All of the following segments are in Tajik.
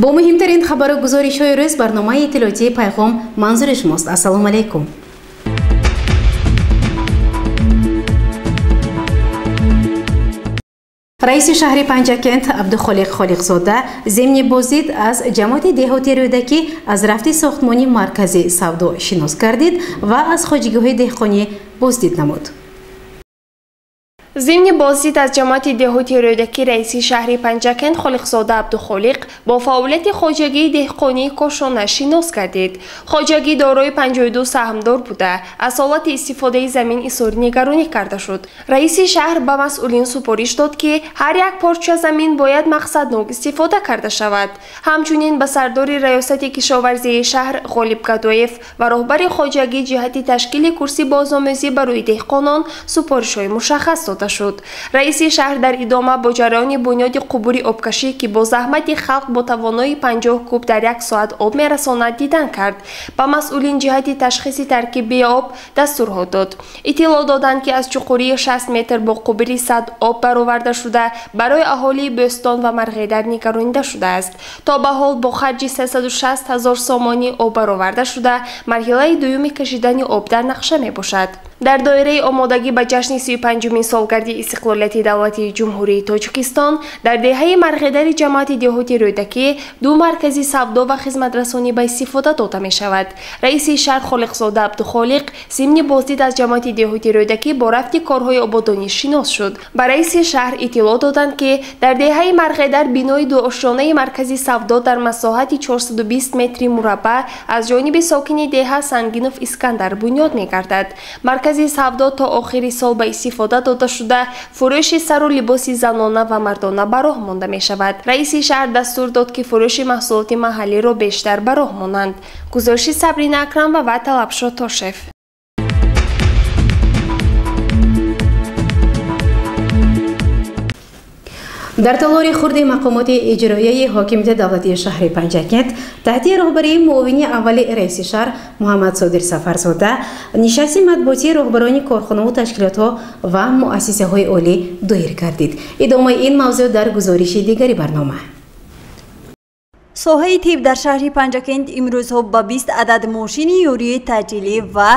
Бо муҳимтарин хабару гузоришҳои рӯз барномаи иттилоотии «Пайғом» манзури шумост. Ассалому алайкум. Раиси шаҳри Панҷакент Абдухолиқ Холиқзода зимни боздид аз ҷамоати деҳоти Рӯдакӣ аз рафти сохтмони маркази савдо шинос гардид ва аз хоҷагиҳои деҳқонӣ боздид намуд. Зимни боздид аз ҷамоати деҳоти Рӯдакӣ раиси шаҳри Панҷакент Холиқзода Абдухолиқ бо фаъолияти хоҷагии деҳқонии Кошона шинос гардид. Хоҷагӣ дорои 52 саҳмдор буда, аз ҳолати истифодаи замин изҳори нигаронӣ карда шуд. Раиси шаҳр ба масъулин супориш дод, ки ҳар як порча замин бояд мақсаднок истифода карда шавад. Ҳамчунин ба сардори раёсати кишоварзии шаҳр Ғолиб Гадоев ва роҳбари хоҷагӣ ҷиҳати ташкили курси бозомӯзӣ барои деҳқонон супоришҳои мушаххас дода шуд. Раиси шаҳр дар идома бо ҷараёни бунёди қубури обкашӣ, ки бо заҳмати халқ бо тавоноии 50 куб дар як соат об мерасонад, дидан кард. Ба масъулин ҷиҳати ташхиси таркибии об дастурҳо дод. Иттилоъ доданд, ки аз чуқурии 60 метр бо қубури 100 об бароварда шуда, барои аҳолии Бӯстон ва Марғедар нигаронида шудааст. То ба ҳол бо харҷи 360 ҳазор сомонӣ об бароварда шуда, марҳилаи дуюми кашидани об дар нақша мебошад. Дар доираи омодагӣ ба ҷашни 35-умин солгарди истиқлолияти давлатии Ҷумҳурии Тоҷикистон дар деҳаи Марғедари ҷамоати деҳоти Рӯдакӣ ду маркази савдо ва хизматрасонӣ ба истифода дода мешавад. Раиси шаҳр Холиқзода Абдухолиқ зимни боздид аз ҷамоати деҳоти Рӯдакӣ бо рафти корҳои ободонӣ шинос шуд. Ба раиси шаҳр иттилоъ доданд, ки дар деҳаи Марғедар бинои дуошёнаи маркази савдо дар масоҳати 420 метри мураббаъ аз ҷониби сокини деҳа Сангинов Искандар бунёд мегардад. Маркази савдо то охири сол ба истифода дода шуда, фурӯши сару либоси занона ва мардона ба роҳ монда мешавад. Раиси шаҳр дастур дод, ки фурӯши маҳсулоти маҳаллиро бештар ба роҳ монанд. Гузориши Сабрина Акрамова ва Талабшо Тошев. Дар толори хурди мақомоти иҷроияи ҳокимияти давлатии шаҳри Панҷакент таҳти роҳбарии муовини аввали раиси шаҳр Муҳаммадсодир Сафарзода нишасти матбуотии роҳбарони корхонаву ташкилотҳо ва муассисаҳои олӣ доир гардид. Идомаи ин мавзӯъ дар гузориши дигари барнома. Соҳаи тиб дар шаҳри Панҷакент имрӯзҳо ба 20 адад мошини ёрии таъҷилӣ ва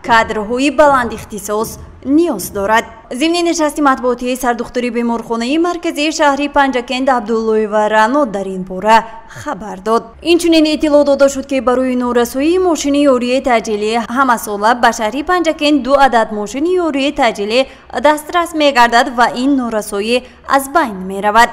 кадрҳои баландихтисос ниёз дорад. Зимни нишасти матбуотии сардухтури беморхонаи марказии шаҳри Панҷакент Абдуллоева Рано дар ин бора хабар дод. Инчунин иттилоъ дода шуд, ки барои норасоии мошини ёрии таъҷилӣ ҳамасола ба шаҳри Панҷакент ду адад мошини ёрии таъҷилӣ дастрас мегардад ва ин норасоӣ аз байн меравад.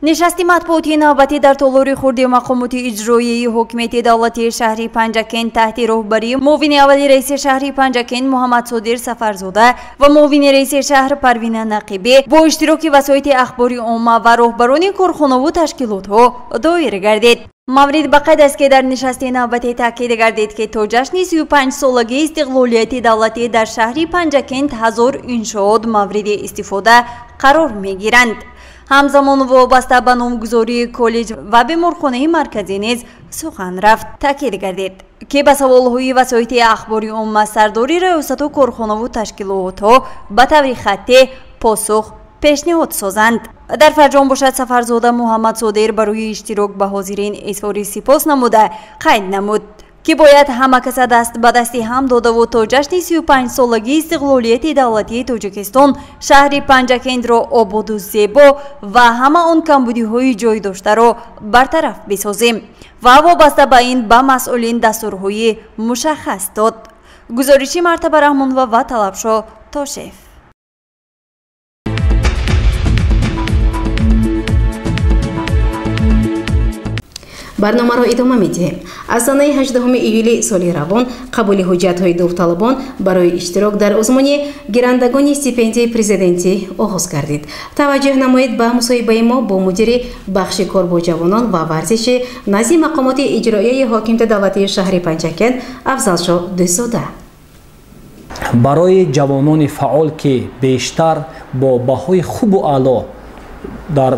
Нишасти матбуотии навбатӣ дар толори хурди мақомоти иҷроияи ҳокимияти давлатии шаҳри Панҷакент таҳти роҳбарии муовини аввали раиси шаҳри Панҷакент Муҳаммадсодир Сафарзода ва муовини раиси шаҳр Парвина Нақибӣ бо иштироки васоити ахбори омма ва роҳбарони корхонаву ташкилотҳо доир гардид. Маврид ба қайд аст, ки дар нишасти навбатӣ таъкид гардид, ки то ҷашни 35-солагии истиқлолияти давлатӣ дар шаҳри Панҷакент 1000 иншоот мавриди истифода қарор мегиранд. Ҳамзамон вобаста ба номгузории коллеҷ ва беморхонаи марказӣ низ сухан рафт. Таъкид гардид, ки ба саволҳои васоити ахбори омма сардори раёсату корхонаву ташкилотҳо ба таври хаттӣ посух пешниҳод созанд. Дар фарҷом бошад, Сафарзода Муҳаммадсодир барои иштирок ба ҳозирин изҳори сипос намуда қайд намуд, ки бояд ҳама каса даст ба дасти ҳам додаву то ҷашни 35-солагии истиқлолияти давлатии Тоҷикистон шаҳри Панҷакентро ободу зебо ва ҳама он камбудиҳои ҷой доштаро бартараф бисозем ва вобаста ба ин ба масъулин дастурҳои мушаххас дод. Гузориши Мартаба Раҳмонова ва Талабшо Тошев. Барномаро идома медиҳем. Аз санаи 18 июли соли равон қабули ҳуҷҷатҳои довталабон барои иштирок дар озмуни гирандагони стипендияи президентӣ оғоз гардид. Таваҷҷӯҳ намоед ба мусоҳибаи мо бо мудири бахши кор бо ҷавонон ва варзиши назди мақомоти иҷроияи ҳокимияти давлатии шаҳри Панҷакент Афзалшо Дӯстзода. Барои ҷавонони фаъол, ки бештар бо баҳои хубу аъло дар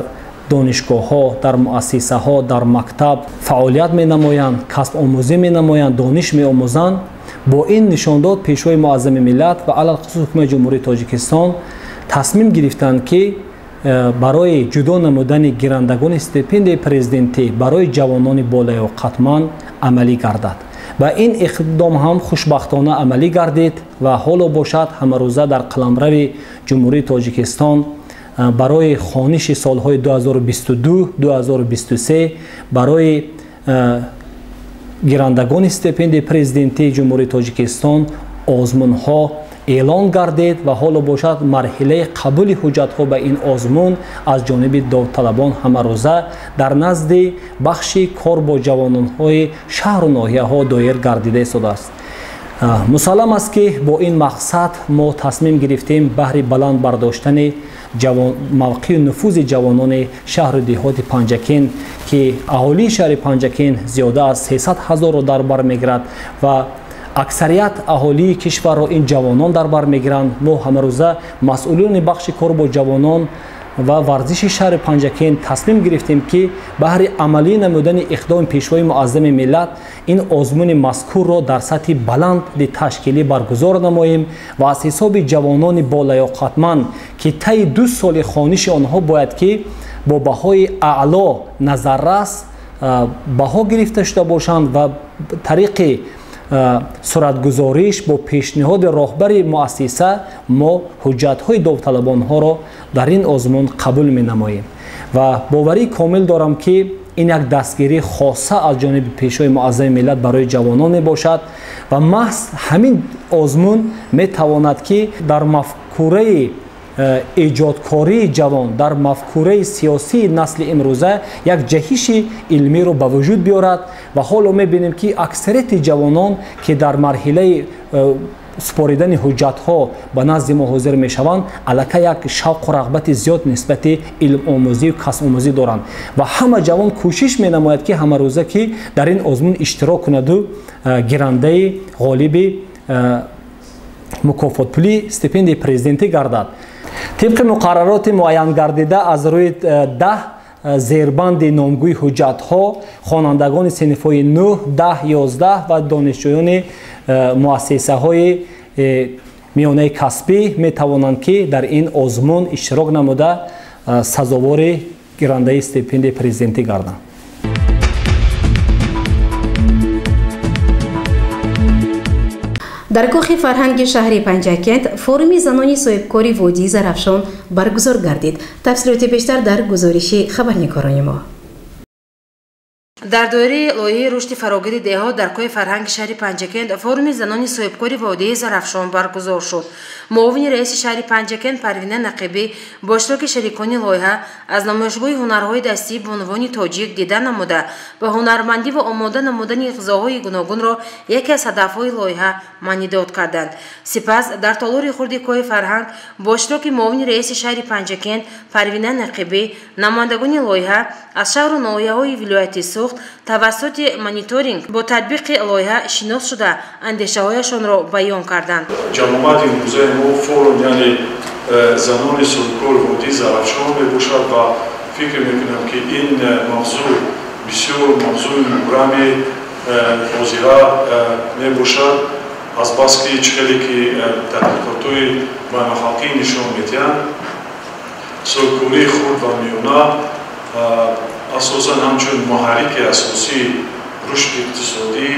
донишгоҳҳо, дар муассисаҳо, дар мактаб фаъолият менамоянд, касбомӯзӣ менамоянд, дониш меомӯзанд, бо ин нишондод Пешвои муаззами миллат ва алалхусус Ҳукумати Ҷумҳурии Тоҷикистон тасмим гирифтанд, ки барои ҷудо намудани гирандагони стипендияи президентӣ барои ҷавонони болаёқатманд амалӣ гардад. Ва ин иқдом ҳам хушбахтона амалӣ гардид ва ҳоло бошад ҳамарӯза дар қаламрави Ҷумҳурии Тоҷикистон барои хониши солҳои 2022-2023 барои гирандагони стипендияи президентии Ҷумҳурии Тоҷикистон озмунҳо эълон гардид ва ҳоло бошад марҳилаи қабули ҳуҷҷатҳо ба ин озмун аз ҷониби довталабон ҳамарӯза дар назди бахши кор бо ҷавононҳои шаҳру ноҳияҳо доир гардида истодааст. Мусаллам аст, ки бо ин мақсад мо тасмим гирифтем баҳри баланд бардоштани мавқеъу нуфузи ҷавонони шаҳру деҳоти Панҷакент, ки аҳолии шаҳри Панҷакент зиёда аз 300 ҳазорро дар бар мегирад ва аксарият аҳолии кишварро ин ҷавонон дар бар мегиранд. Мо ҳамарӯза масъулони бахши кор бо ҷавонон ва варзиши шаҳри Панҷакент тасмим гирифтем, ки баҳри амалӣ намудани иқдоми Пешвои муаззами миллат ин озмуни мазкурро дар сатҳи баланди ташкилӣ баргузор намоем ва аз ҳисоби ҷавонони болаёқатманд, ки таи 2 соли хониши онҳо бояд ки бо баҳои аъло назаррас баҳо гирифта шуда бошанд ва тариқи суратгузориш бо пешниҳоди роҳбари муассиса мо ҳуҷҷатҳои довталабонҳоро дар ин озмун қабул менамоем. Ва боварии комил дорам, ки ин як дастгирии хоса аз ҷониби Пешвои муаззами миллат барои ҷавонон мебошад ва маҳз ҳамин озмун метавонад, ки дар мафкураи эҷодкории ҷавон, дар мафкураи сиёсии насли имрӯза як ҷаҳиши илмиро ба вуҷуд биёрад. Ва ҳоло мебинем, ки аксарияти ҷавонон, ки дар марҳилаи супоридани ҳуҷҷатҳо ба назди мо ҳозир мешаванд, аллакай як шавқу рағбати зиёд нисбати илмомӯзию касбомӯзӣ доранд ва ҳама ҷавон кӯшиш менамояд, ки ҳамарӯза ки дар ин озмун иштирок кунаду гирандаи ғолиби мукофотпулии стипендияи президентӣ гардад. Тибқи муқаррароти муайянгардида аз рӯи 10 зербанди номгӯи ҳуҷҷатҳо хонандагони синфҳои 9, 10, 11 ва донишҷӯёни муассисаҳои миёнаи касбӣ метавонанд, ки дар ин озмун иштирок намуда сазовори гирандаи стипендияи президентӣ гарданд. Дар кохи фарҳанги шаҳри Панҷакент форуми занони соҳибкори водии Зарафшон баргузор гардид. Тафсилоти бештар дар гузориши хабарнигорони мо. Дар доираи лоиҳаи рушди фарогири деҳот дар кӯҳи фарҳанги шаҳри Панҷакент форуми занони соҳибкори водии Зарафшон баргузор шуд. Муовини раиси шаҳри Панҷакент Парвина Нақибӣ бо иштироки шарикони лоиҳа аз намоишгоҳи ҳунарҳои дастии бонувони тоҷик дида намуда ба ҳунармандӣ ва омода намудани ғизоҳои гуногунро яке аз ҳадафҳои лоиҳа маънидод карданд. Сипас дар толори хурди кӯҳи фарҳанг бо иштироки муовини раиси шаҳри Панҷакент Парвина Нақибӣ намояндагони лоиҳа аз шаҳру ноҳияҳои вилояти Суғд тавассути мониторинг бо татбиқи лоиҳа шинос шуда андешаҳояшонро баён карданд. Ҷамоати имрӯзаи мо форум, яъне занони соҳибкори водии Зарафшон мебошад ва фикр мекунам, ки ин мавзӯъ бисёр мавзӯи мубрами ҳозира мебошад. Азбаски чӣ хеле ки тадқиқотҳои байналхалқӣ нишон медиҳанд, соҳибкории хурд ва миёна асосан ҳамчун муҳаррики асосии рушди иқтисодӣ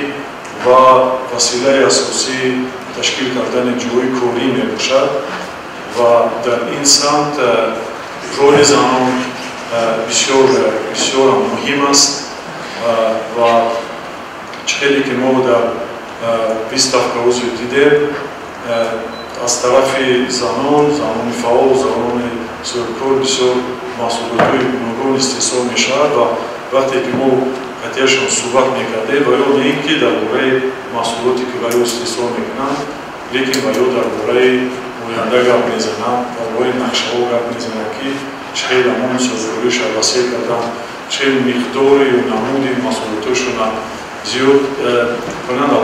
ва василаи асосии ташкил кардани ҷойи корӣ мебошад ва дар ин самт роли занон бисёр бисёрам муҳим аст ва чӣ хеле ки мо дар выставка ҳозир дидем, аз тарафи занон, занони фаъол, занони соҳибкор бисёр маҳсулотҳои гуногун истеҳсол мешавад ва вақте ки мо қатъияшон суҳбат мекардем, ва ё не ин ки дар бораи маҳсулоте ки ва ё истеҳсол мекунанд, лекин ва ё дар бораи оянда гап мезананд, дар бораи нақшаҳо гап мезананд, ки чӣ хел ҳамон соҳибкориша васеъ карданд, чӣ хел миқдори ё намуди маҳсулотҳошона зиёд кунанд.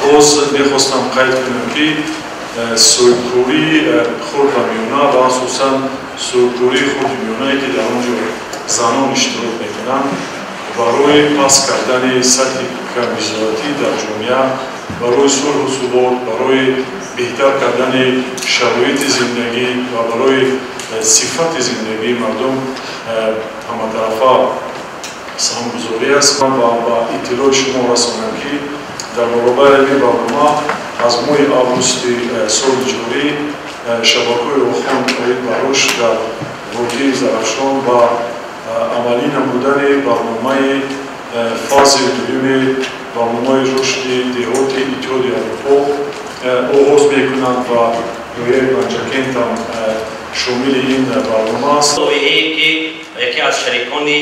Боз мехостам қайд кунам, ки соҳибкории хурд ва миёна ва асосан соҳибкории хурди миёнае, ки дар он ҷо занон иштирок мекунанд, барои паст кардани сатҳи камбизоатӣ дар ҷомеа, барои сулҳу субот, барои беҳтар кардани шароити зиндагӣ ва барои сифати зиндагии мардум ҳаматарафа саҳмгузорӣ аст. Ва ба иттилои шумо расонам, ки дар баробари ин барнома аз моҳи августи соли ҷорӣ шабакаҳои Роҳхон оид ба рушд дар водии Зарафшон ва амалӣ намудани барномаи фази дуюми барномаи рушди деҳоти Иттиҳоди Аврупо оғоз мекунанд ва ноҳияи Панҷакент ҳам шомили ин барнома аст. Лоиҳае ки яке аз шарикони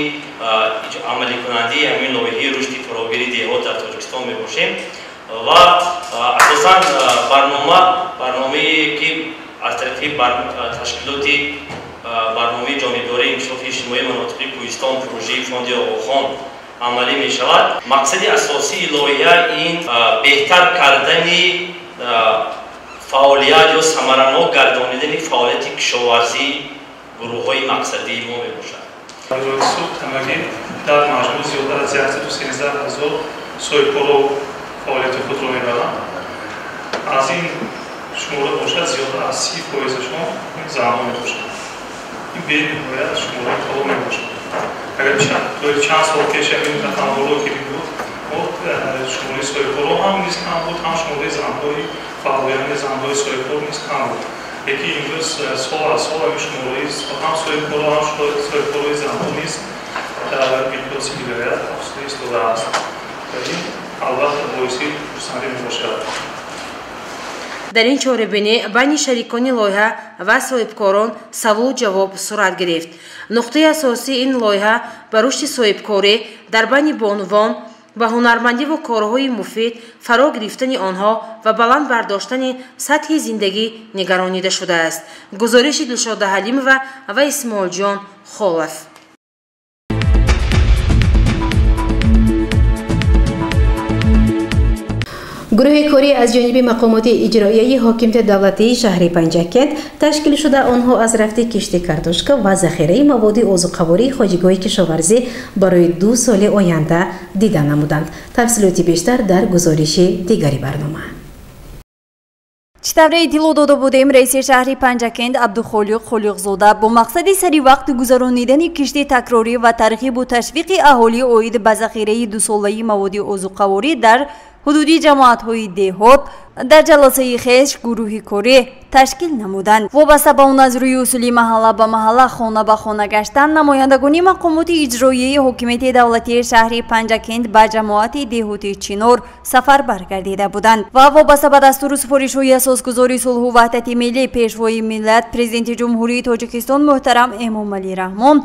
амаликунандаи ҳамин лоиҳаи рушди фарогири деҳот дар Тоҷикистон мебошем ва асосан барномае ки аз тарафи ташкилоти барномаи ҷонибдории инкишофи иҷтимоии манотиқи кӯҳистон пурӯжаи фонди Оғохон амалӣ мешавад. Мақсади асосии лоиҳа ин беҳтар кардани фаъолият ё самаранок гардонидани фаъолияти кишоварзии гурӯҳҳои мақсадии мо мебошад. Суд ҳамагӣ дар маҷмӯъ зиёда аз 113 ҳазор соҳибкоро фаъолияти худро мебаранд. Аз ин шумора бошад зиёда аз 30%-шон занон мебошанд. Ин бениҳоят шумораи калон мебошад. Агар чанд сол пеш ҳамин рақамҳоро ки буд, шумораи соҳибкоро ҳам низ кам буд, ҳам шумораи занҳои фаъолияни занҳои соҳибкор низ кам буд. Лекин имрӯз сол аз сол ҳамин шумораи ҳам соҳибкоро, ҳам соҳибкорои занҳо низ дар миқёси вилоят афзуда истодааст. Ва ин албатта боиси хурсандӣ мебошад. Дар ин чорабинӣ байни шарикони лоиҳа ва соҳибкорон саволу ҷавоб сурат гирифт. Нуқтаи асосии ин лоиҳа ба рушди соҳибкорӣ дар байни бонувон ба ҳунармандиву корҳои муфид фаро гирифтани онҳо ва баланд бардоштани сатҳи зиндагӣ нигаронида шудааст. Гузориши Дилшода Ҳалимова ва Исмоилҷон Холов. Гурӯҳи корӣ аз ҷониби мақомоти иҷроияи ҳокимияти давлатии шаҳри Панҷакент ташкил шуда, онҳо аз рафти кишти картошка ва захираи маводи озуқавории хоҷигоҳи кишоварзӣ барои 2 соли оянда дида намуданд. Тафсилоти бештар дар гузориши дигари барнома. Чӣ тавре иттилоъ дода будем, раиси шаҳри Панҷакент Абдухолиқ Холиқзода бо мақсади сари вақт гузаронидани кишти такрорӣ ва тарғибу ташвиқи аҳолӣ оид ба захираи дусолаи маводи озуқаворӣ дар ҳудуди ҷамоатҳои деҳот дар ҷаласаи хеш гурӯҳи корӣ ташкил намуданд. Вобаста ба он аз рӯи усули маҳалла ба маҳалла, хона ба хона гаштан, намояндагони мақомоти иҷроияи ҳокимияти давлатии шаҳри Панҷакент ба ҷамоати деҳоти Чинор сафар баргардида буданд ва вобаста ба дастуру супоришҳои асосгузори сулҳу ваҳдати миллӣ, пешвои миллат, президенти Ҷумҳурии Тоҷикистон муҳтарам Эмомалӣ Раҳмон,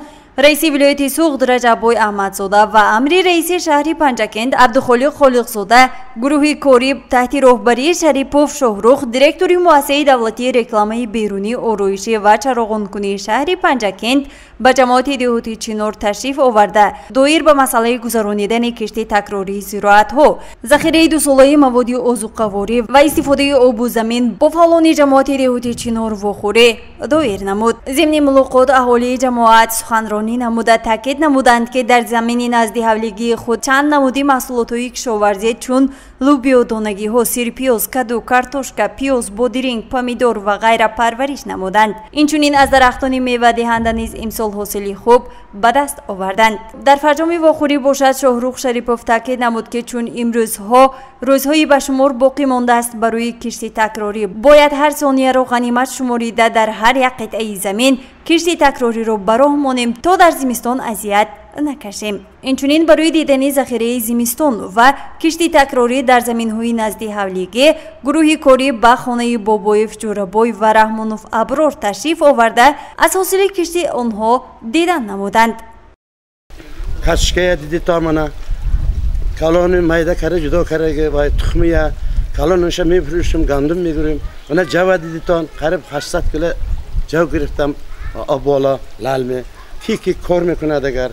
раиси вилояти Суғд Раҷаббой Аҳмадзода ва амри раиси шаҳри Панҷакент Абдухолиқ Холиқзода, гурӯҳи корӣ таҳти роҳбарии Шарипов Шоҳрух, директори муассисаи давлатии рекламаи берунӣ, ороишӣ ва чароғонкунии шаҳри Панҷакент ба ҷамоати деҳоти Чинор ташриф оварда, доир ба масъалаи гузаронидани кишти такрории зироатҳо, захираи дусолаи маводи озуқаворӣ ва истифодаи обу замин бо фаъолони ҷамоати деҳоти Чинор вохӯрӣ доир намуд. Зимни мулоқот аҳолии ҷамоат суханронӣ намуда таъкид намуданд, ки дар замини назди ҳавлигии худ чанд намуди маҳсулотҳои кишоварзӣ чун лӯбиёдонагиҳо, сирпиёз, каду, картошка, пиёз, бодиринг, помидор ва ғайра парвариш намуданд. Инчунин аз дарахтони мевадиҳанда низ имсол ҳосили хуб ба даст оварданд. Дар фарҷоми вохӯрӣ бошад, Шоҳрух Шарипов таъкид намуд, ки чун имрӯзҳо рӯзҳои ба шумор боқӣ мондааст барои кишти такрорӣ, бояд ҳар сонияро ғанимат шуморида дар ҳар як қитъаи замин кишти такрориро ба роҳ монем, то дар зимистон азият накашем. Инчунин барои дидани захираи зимистон ва кишти такрорӣ дар заминҳои назди ҳавлигӣ гурӯҳи корӣ ба хонаи Бобоев Ҷӯрабой ва Раҳмонов Аброр ташриф оварда аз ҳосили кишти онҳо дидан намуданд. Картошкая диди то мана калони майда кара ҷудо караги ва тухмия калониша мефурӯшем, гандум мегирем. Мана ҷава дидитон қариб 800 кило ҷав гирифтам об боло лалме. Ки кор мекунад агар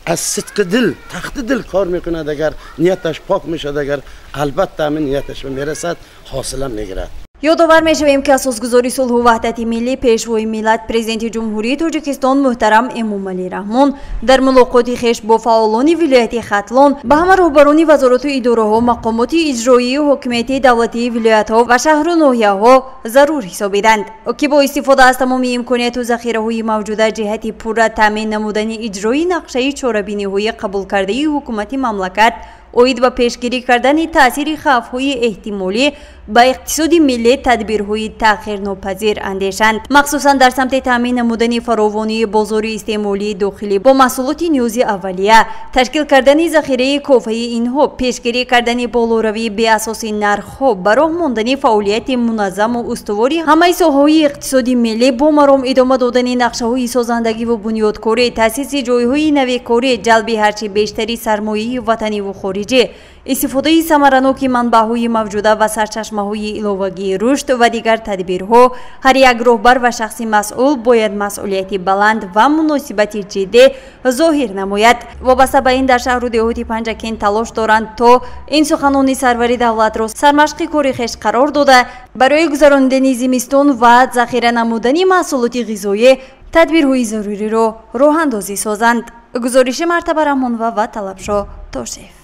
аз сидқи дил, тахти дил кор мекунад агар, нияташ пок мешад агар, албатта ҳамин нияташ мерасад, ҳосилам мегирад. Ёдовар мешавем, ки асосгузори сулҳу ваҳдати миллӣ, пешвои миллат, президенти Ҷумҳурии Тоҷикистон муҳтарам Эмомалӣ Раҳмон дар мулоқоти хеш бо фаъолони вилояти Хатлон ба ҳама роҳбарони вазорату идораҳо, мақомоти иҷроию ҳокимияти давлатии вилоятҳо ва шаҳру ноҳияҳо зарур ҳисобиданд, ки бо истифода аз тамоми имконияту захираҳои мавҷуда ҷиҳати пурра таъмин намудани иҷрои нақшаи чорабиниҳои қабулкардаи ҳукумати мамлакат оид ба пешгирӣ кардани таъсири хавфҳои эҳтимолӣ ба иқтисоди миллӣ тадбирҳои таъхирнопазир андешанд, махсусан дар самти таъмин намудани фаровонии бозори истеъмолии дохилӣ бо маҳсулоти ниёзи аввалия, ташкил кардани захираи кофаи инҳо, пешгирӣ кардани болоравии беасоси нархҳо, ба роҳ мондани фаъолияти муназзаму устувори ҳамаи соҳаҳои иқтисоди миллӣ, бо маром идома додани нақшаҳои созандагиву бунёдкорӣ, таъсиси ҷойҳои нави корӣ, ҷалби ҳарчи бештари сармояи ватаниву хориҷӣ, истифодаи самараноки манбаъҳои мавҷуда ва сарчашмаҳои иловагии рушд ва дигар тадбирҳо ҳар як роҳбар ва шахси масъул бояд масъулияти баланд ва муносибати ҷиддӣ зоҳир намояд. Вобаста ба ин дар шаҳру деҳоти Панҷакент талош доранд, то ин суханони сарвари давлатро сармашқи кори хеш қарор дода, барои гузаронидани зимистон ва захира намудани маҳсулоти ғизоӣ тадбирҳои заруриро роҳандозӣ созанд. Гузориши Мартаба Раҳмонова ва Талабшо Тошев.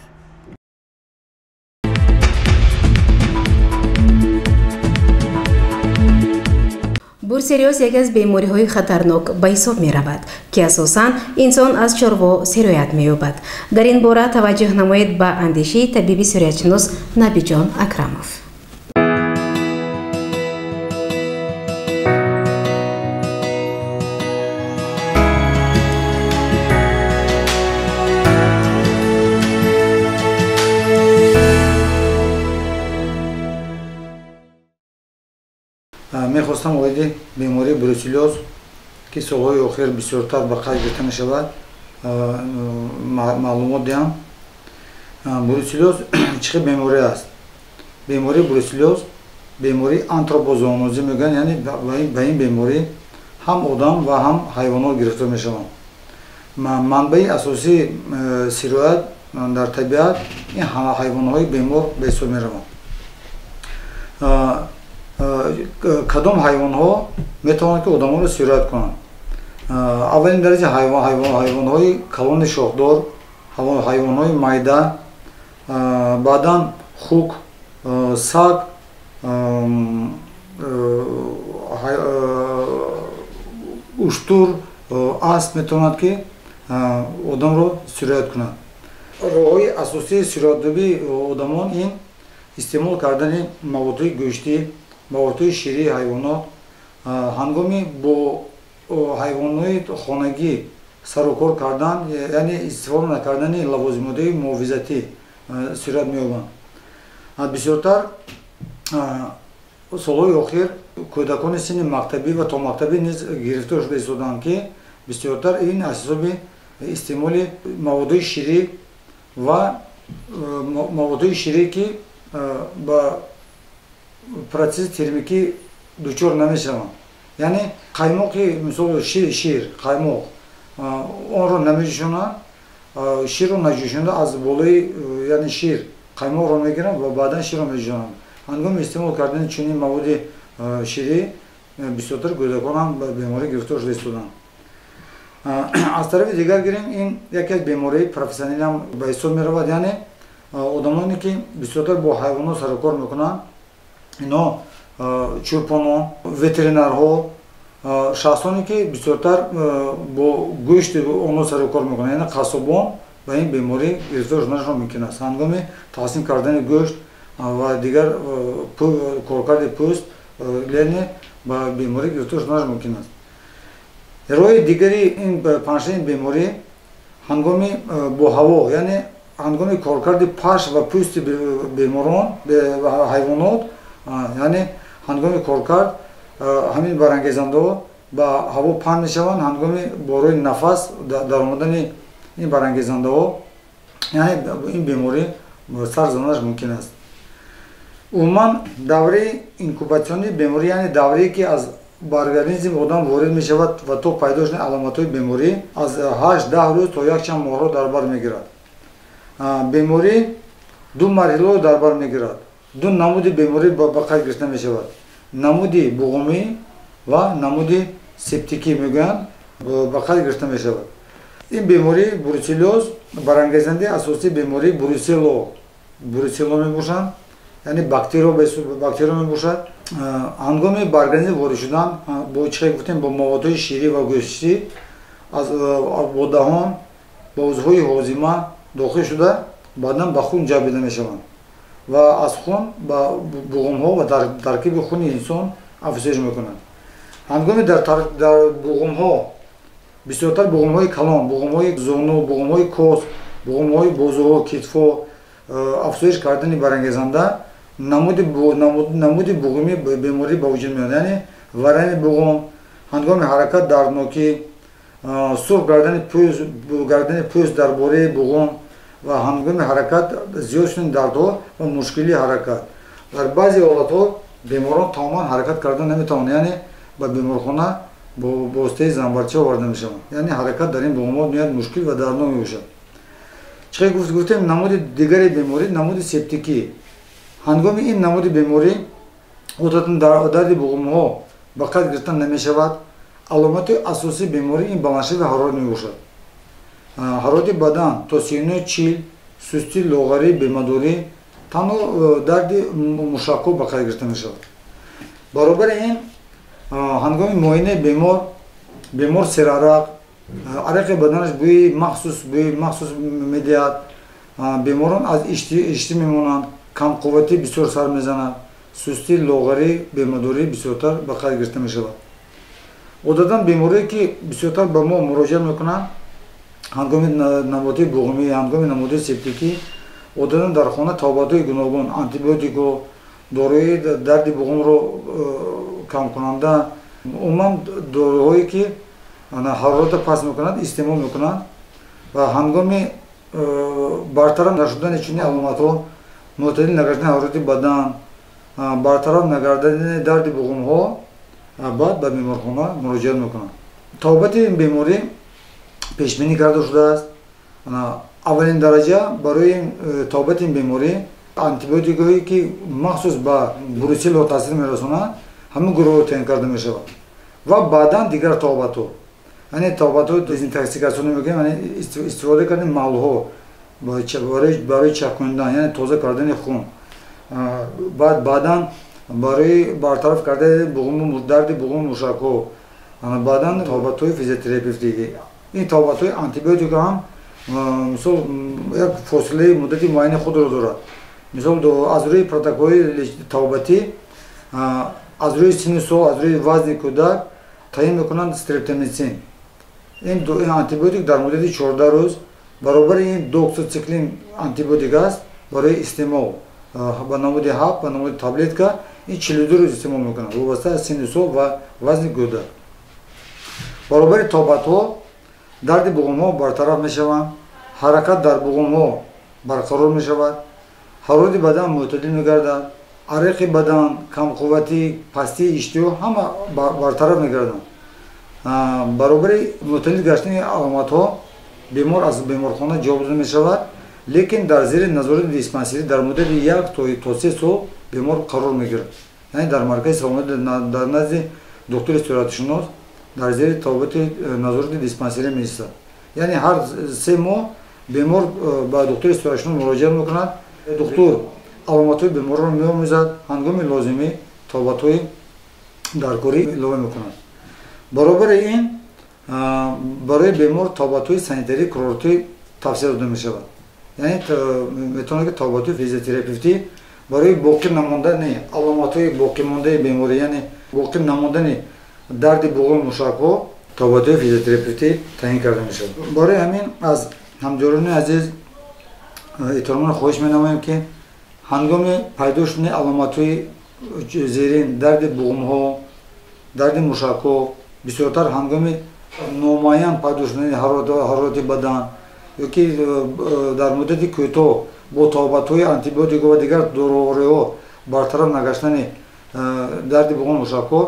Бурселиоз яке аз бемориҳои хатарнок ба ҳисоб меравад, ки асосан инсон аз чорво сироят меёбад. Дар ин бора таваҷҷӯҳ намоед ба андешаи табиби сироятшинос Набиҷон Акрамов. Мехостам оиди бемории бруселлёз, ки солҳои охир бисёртар ба қайд гирифта мешавад, маълумот диҳам. Бруселлёз чӣ хел беморӣ аст? Бемории бруселлёз бемории антропозоонозӣ мегӯянд, яъне ба ин беморӣ ҳам одам ва ҳам ҳайвонот гирифтор мешаванд. Манбаи асосии сироят дар табиат ин ҳайвонҳои бемор ба ҳисоб мераванд. Кадом ҳайвонҳо метавонанд, ки одамонро сироят кунанд? Аввалин дараҷа ҳайвонҳои калони шохдор, ҳайвонҳои майда, баъдан хук, саг, уштур, асп метавонад, ки одамро сироят кунад. Роҳҳои асосии сироятёбии одамон ин истеъмол кардани маводҳои гӯштӣ, маводҳои ширии ҳайвонот, ҳангоми бо ҳайвонҳои хонагӣ сарукор кардан, яъне истифода накардани лавозимотҳои муҳофизатӣ сироят меёбанд. Бисёртар солҳои охир кӯдакони синни мактабӣ ва томактабӣ низ гирифтор шуда истодаанд, ки бисёртар ин аз ҳисоби истеъмоли маводҳои ширӣ ва маводҳои ширӣ, ки ба процесси термикӣ дучор намешаванд, яъне қаймоқи, мисол, шир, қаймоқ, онро намеҷӯшонанд, ширро наҷӯшонда аз болои, яъне шир қаймоқро мегиранд ва баъдан ширро меҷӯшонанд. Ҳангоми истеъмол кардани чунин маводи ширӣ бисёртар кӯдакон ҳам ба беморӣ гирифтор шуда истодаанд. Аз тарафи дигар гирем, ин яке аз бемориҳои профессионалӣ ҳам ба ҳисоб меравад, яъне одамоне, ки бисёртар бо ҳайвонот сарукор мекунанд, ино чӯпонон, ветеринарҳо, шахсоне, ки бисёртар бо гӯшти онҳо сарукор мекунанд, яъне қассобон, ба ин беморӣ гирифтор шуданашон мумкин аст. Ҳангоми тақсим кардани гӯшт ва дигар коркарди пӯст, яъне ба беморӣ гирифтор шуданаш мумкин аст. Роҳи дигари ин паҳншавии беморӣ ҳангоми бо ҳаво, яъне ҳангоми коркарди паш ва пӯсти беморон, ҳайвонот, яъне ҳангоми коркард ҳамин барангезандаҳо ба ҳаво паҳн мешаванд. Ҳангоми бо роҳи нафас даромадани ин барангезандаҳо, яъне ин беморӣ сар заданаш мумкин аст. Умуман давраи инкубатсионии беморӣ, яъне даврае, ки аз ба организми одам ворид мешавад ва то пайдо шудани аломатҳои беморӣ, аз 8-10 рӯз то якчанд моҳро дар бар мегирад. Беморӣ ду марҳиларо дар бар мегирад. Ду намуди беморӣ ба қайд гирифта мешавад. Намуди буғумӣ ва намуди септикӣ мегӯянд ба қайд гирифта мешавад. Ин бемории бруцеллёз барангезандаи асосии бемории бруцелло мебошанд, яъне бактерио мебошад. Ҳангоми ба организм ворид шудан бо чӣ гуфтем, бо маводҳои ширӣ ва гӯштӣ аз бо даҳон ба узвҳои ҳозима дохил шуда, баъдан ба хун ҷабида мешаванд ва аз хун ба буғумҳо ва дар таркиби хуни инсон афзоиш мекунанд. Ҳангоми дар буғумҳо бисёртар буғумҳои калон, буғумҳои зону, буғумҳои кос, буғумҳои бозуҳо, китфо афзоиш кардани барангезанда намуди буғумӣ беморӣ ба вуҷуд меояд, яъне варами буғум, ҳангоми ҳаракат дарднокӣ, сурх гардани пӯст дар бораи буғум ва ҳангоми ҳаракат зиёд шудани дардҳо ва мушкилии ҳаракат. Дар баъзе ҳолатҳо беморон тамоман ҳаракат кардан наметавонанд, яъне ба беморхона бо воситаи занбарча оварда мешаванд. Яъне ҳаракат дар ин буғумҳо ниҳоят мушкил ва дарднок мебошад. Чӣ гуфтем, намуди дигари беморӣ намуди септикӣ. Ҳангоми ин намуди беморӣ одатан дарди буғумҳо ба қайд гирифта намешавад. Аломати асосии беморӣ ин баландшавии ҳарорат мебошад. Ҳарорати бадан то 39-40, сустӣ, лоғарӣ, бемадорӣ, танҳо дарди мушакҳо ба қайд гирифта мешавад. Баробари ин ҳангоми муоинаи бемор серарақ, арақи баданаш бӯи махсус медиҳад, беморон аз иштӣ мемонанд, камқувватӣ бисёр сар мезанад, сустӣ, лоғарӣ, бемадорӣ бисёртар ба қайд гирифта мешавад. Одатан беморие ки бисёртар ба мо муроҷиат мекунанд ҳангоми намуди буғумӣ, ҳангоми намуди септикӣ, одатан дар хона табобатҳои гуногун, антибиотикҳо, доруи дарди буғумро камкунанда, умуман доруҳое ки ҳароратро паст мекунанд истеъмол мекунанд ва ҳангоми бартараф нашудани чунин аломатҳо, мӯътадил нагардани ҳарорати бадан, бартараф нагардани дарди буғумҳо, баъд ба беморхона муроҷиат мекунанд. Табобати ин беморӣ пешбинӣ карда шудааст. Аввалин дараҷа барои табобати ин беморӣ антибиотикҳое ки махсус ба бруцелло таъсир мерасонанд, ҳамин гурӯҳро таъин карда мешавад ва баъдан дигар табобатҳо, яъне табобатҳои дезинтоксикатсионӣ мегӯем, яъне истифода кардани маҳлулҳо барои чакондан, яъне тоза кардани хун, баъдан барои бартараф кардани дарди буғуми мушакҳо, баъдан табобатҳои физиотерапевтикӣ. Ин табобатҳои антибиотикҳо ҳам мисол як фосилаи муддати муайяни худро дорад. Мисол аз рӯи протоколҳои табобатӣ, аз рӯи синну сол, аз рӯи вазни кӯдак таъин мекунанд стрептомицин. Ин антибиотик дар муддати 14 рӯз баробари ин доксициклин антибиотик аст барои истеъмол ба намуди ҳаб, ба намуди таблетка, ин 42 рӯз истеъмол мекунанд вобаста аз синну сол ва вазни кӯдак. Баробари табобатҳо дарди буғумҳо бартараф мешаванд, ҳаракат дар буғумҳо барқарор мешавад, ҳарорати бадан мӯътадил мегардад, арақи бадан, камқувватӣ, пастии иштиҳо ҳама бартараф мегарданд. Баробари мӯътадил гаштани аломатҳо бемор аз беморхона ҷавоб дода мешавад, лекин дар зери назорати диспансерӣ дар муддати 1 то 3 сол бемор қарор мегирад. Яъне дар маркази саломатӣ дар назди доктори суратшинос дар зери табобати назорати диспансерӣ меистад. Яъне ҳар 3 моҳ бемор ба доктори суратшинос муроҷиат мекунад. Доктор аломатҳои беморро меомӯзад, ҳангоми лозимӣ табобатҳои даркорӣ илова мекунад. Баробари ин барои бемор табобатҳои санитарии курортӣ тавсия дода мешавад. Яъне метавонад ки табобатҳои физиотерапевтӣ барои боқӣ намондани аломатҳои боқимондаи беморӣ, яъне боқӣ намондани дарди буғуми мушакҳо табобатҳои физиотерапевтӣ таъин карда мешавад. Барои ҳамин аз ҳамҷорони азиз эҳтиромона хоҳиш менамоем ки ҳангоми пайдо шудани аломатҳои зерин, дарди буғумҳо, дарди мушакҳо, бисёртар ҳангоми номуайян пайдо шудани ҳарорати бадан ё ки дар муддати кӯтоҳ бо табобатҳои антибиотикҳо ва дигар дорувориҳо бартараф нагаштани дарди буғуми мушакҳо,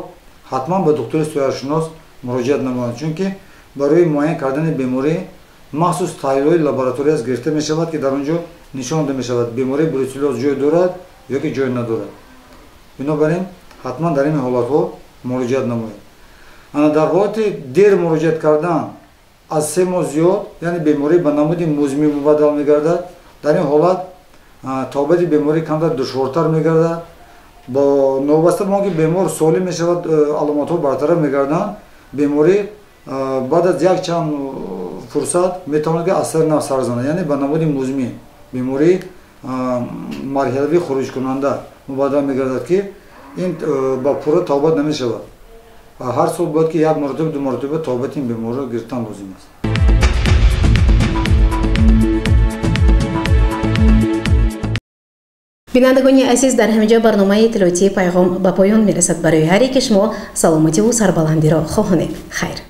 ҳатман ба доктори суратшинос муроҷиат намоянд, чунки барои муайян кардани беморӣ махсус таҳлилҳои лабораторияст гирифта мешавад ки дар он ҷо нишон дода мешавад бемории бруцеллёз ҷой дорад ё ки ҷой надорад. Бинобар ин Ҳатман дар ин ҳолатҳо муроҷиат намоед. Ана дар ҳолати дер муроҷиат кардан аз 3 моҳ зиёд, яъне беморӣ ба намуди музмин мубаддал мегардад. Дар ин ҳолат тобати беморӣ камтар душвортар мегардад. Бо новобаста ба он ки бемор солим мешавад, аломатҳо бартараф мегарданд, беморӣ баъд аз якчанд фурсат метавонад ки аз сари нав сар занад, яъне ба намуди музмин бемории марҳилавии хуруҷкунанда мубаддал мегардад, ки ин ба пурра табобат намешавад. Ҳар сол бояд ки як маротиба, ду маротиба табобати ин беморро гирифтан лозим аст. Бинандагони азиз, дар ҳаминҷо барномаи иттилоотии Пайғом ба поён мерасад. Барои ҳар яке шумо саломативу сарбаландиро хоҳонем. Хайр.